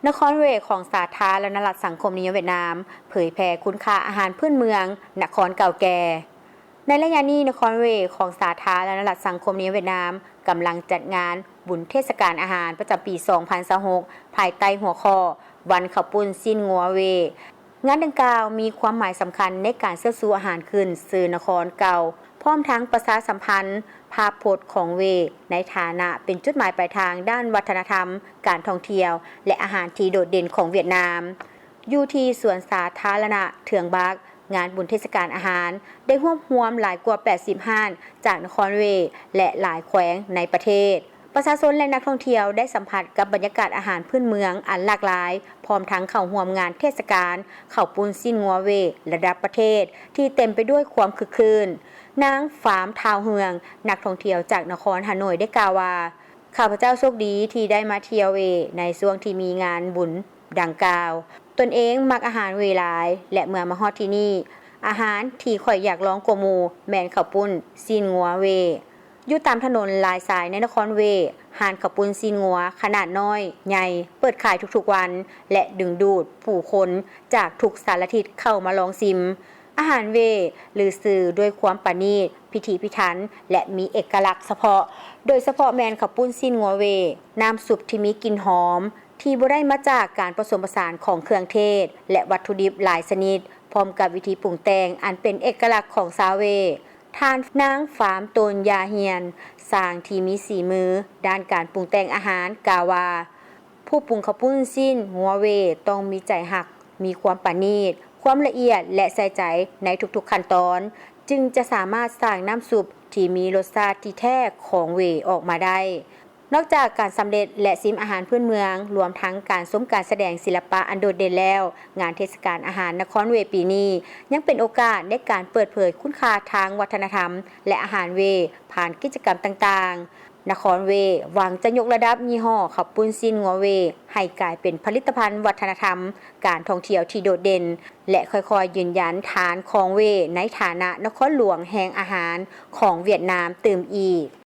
ນະຄອນເວ ຂອງສາທາລະນະລັດສັງຄົມນິຍົມຫວຽດນາມ ເຜີຍແຜ່ຄຸນຄ່າອາຫານພື້ນເມືອງນະຄອນເກົ່າແກ່. ໃນໄລຍະນີ້ ນະຄອນເວ ຂອງສາທາລະນະລັດສັງຄົມນິຍົມຫວຽດນາມ ກຳລັງຈັດງານບຸນເທດສະການອາຫານປະຈຳປີສອງພັນຊາວຫົກ ພາຍໃຕ້ຫົວຂໍ້ ວັນເຂົ້າປຸ້ນຊີ້ນງົວເວ. ງານດັ່ງກ່າວມີຄວາມໝາຍສຳຄັນໃນການເຊີດຊູອາຫານຄືນຊື່ນະຄອນເກົ່າ, ພ້ອມທັງປະຊາສຳພັນພາບພົດຂອງເວ ໃນຖານະເປັນຈຸດໝາຍປາຍທາງດ້ານວັດທະນະທຳ, ການທ່ອງທ່ຽວ ແລະ ອາຫານທີ່ໂດດເດັ່ນຂອງຫວຽດນາມ. ຢູ່ທີ່ສວນສາທາລະນະເທືອງບັກ, ງານບຸນເທດສະການອາຫານໄດ້ຮວບຮວມຫຼາຍກວ່າແປດສິບຮ້ານຈາກນະຄອນເວ ແລະ ຫຼາຍແຂວງໃນປະເທດ. ປະຊາຊົນ ແລະ ນັກທ່ອງທ່ຽວໄດ້ສຳຜັດກັບບັນຍາກາດອາຫານພື້ນເມືອງອັນຫຼາກຫຼາຍ, ພ້ອມທັງເຂົ້າຮ່ວມງານເທດສະການເຂົ້າປຸ້ນຊີ້ນງົວເວລະດັບປະເທດ ທີ່ເຕັມໄປດ້ວຍຄວາມຄຶກຄື້ນ. ນາງ ຟາມ ທ້າວເຮືອງ, ນັກທ່ອງທ່ຽວຈາກນະຄອນຮ່າໂນ້ຍ ໄດ້ກ່າວວ່າ, ຂ້າພະເຈົ້າໂຊກດີທີ່ໄດ້ມາທ່ຽວເວໃນຊ່ວງທີ່ມີງານບຸນ ດັ່ງກ່າວ. ຕົນເອງມັກອາຫານເວຫຼາຍ ແລະ ເມື່ອມາຮອດທີ່ນີ້, ອາຫານທີ່ຂ້ອຍຢາກລອງກວ່າໝູ່ແມ່ນເຂົ້າປຸ້ນຊີ້ນງົວເວ. ຢູ່ຕາມຖະໜົນຫຼາຍສາຍໃນນະຄອນເວ, ຮ້ານເຂົ້າປຸ້ນຊີ້ນງົວຂະໜາດນ້ອຍ, ໃຫຍ່ ເປີດຂາຍທຸກໆວັນ ແລະ ດຶງດູດຜູ້ຄົນຈາກທຸກສາລະທິດເຂົ້າມາລອງຊິມ. ອາຫານເວ ລືຊື່ດ້ວຍຄວາມປານີດ, ພິຖີພິຖັນ ແລະ ມີເອກະລັກສະເພາະ, ໂດຍສະເພາະແມ່ນເຂົ້າປຸ້ນຊີ້ນງົວເວ, ນ້ຳຊຸບທີ່ມີກິ່ນຫອມ, ທີ່ບໍ່ໄດ້ມາຈາກການປະສົມປະສານຂອງເຄື່ອງເທດ ແລະ ວັດຖຸດິບຫຼາຍຊະນິດ, ພ້ອມກັບວິທີປຸງແຕ່ງອັນເປັນເອກະລັກຂອງຊາວເວ. ທ່ານນາງ ຟາມ ໂຕນຢາຮຽນ, ຊ່າງທີ່ມີສີມືດ້ານການປຸງແຕ່ງອາຫານ ກ່າວວ່າ, ຜູ້ປຸງເຂົ້າປຸ້ນຊີ້ນງົວເວຕ້ອງມີໃຈຮັກ, ມີຄວາມປານີດ, ຄວາມລະອຽດ ແລະ ໃສ່ໃຈໃນທຸກໆຂັ້ນຕອນ, ຈຶ່ງຈະສາມາດສ້າງນ້ຳຊຸບທີ່ມີລົດຊາດທີ່ແທ້ຂອງເວອອກມາໄດ້. ນອກຈາກການສຳເລັດ ແລະ ຊິມອາຫານພື້ນເມືອງ, ລວມທັງການຊົມການສະແດງສິລະປະອັນໂດດເດັ່ນແລ້ວ, ງານເທດສະການອາຫານນະຄອນເວປີນີ້ ຍັງເປັນໂອກາດໃນການເປີດເຜີຍຄຸນຄ່າທາງວັດທະນະທຳ ແລະ ອາຫານເວ ຜ່ານກິດຈະກຳຕ່າງໆ. ນະຄອນເວຫວັງຈະຍົກລະດັບຍີ່ຫໍ້ເຂົ້າປຸ້ນຊີ້ນງົວເວ ໃຫ້ກາຍເປັນຜະລິດຕະພັນວັດທະນະທຳ, ການທ່ອງທ່ຽວທີ່ໂດດເດັ່ນ ແລະ ຄ່ອຍໆຢືນຢັນຖານຂອງເວໃນຖານະນະຄອນຫຼວງແຫ່ງອາຫານຂອງຫວຽດນາມຕື່ມອີກ.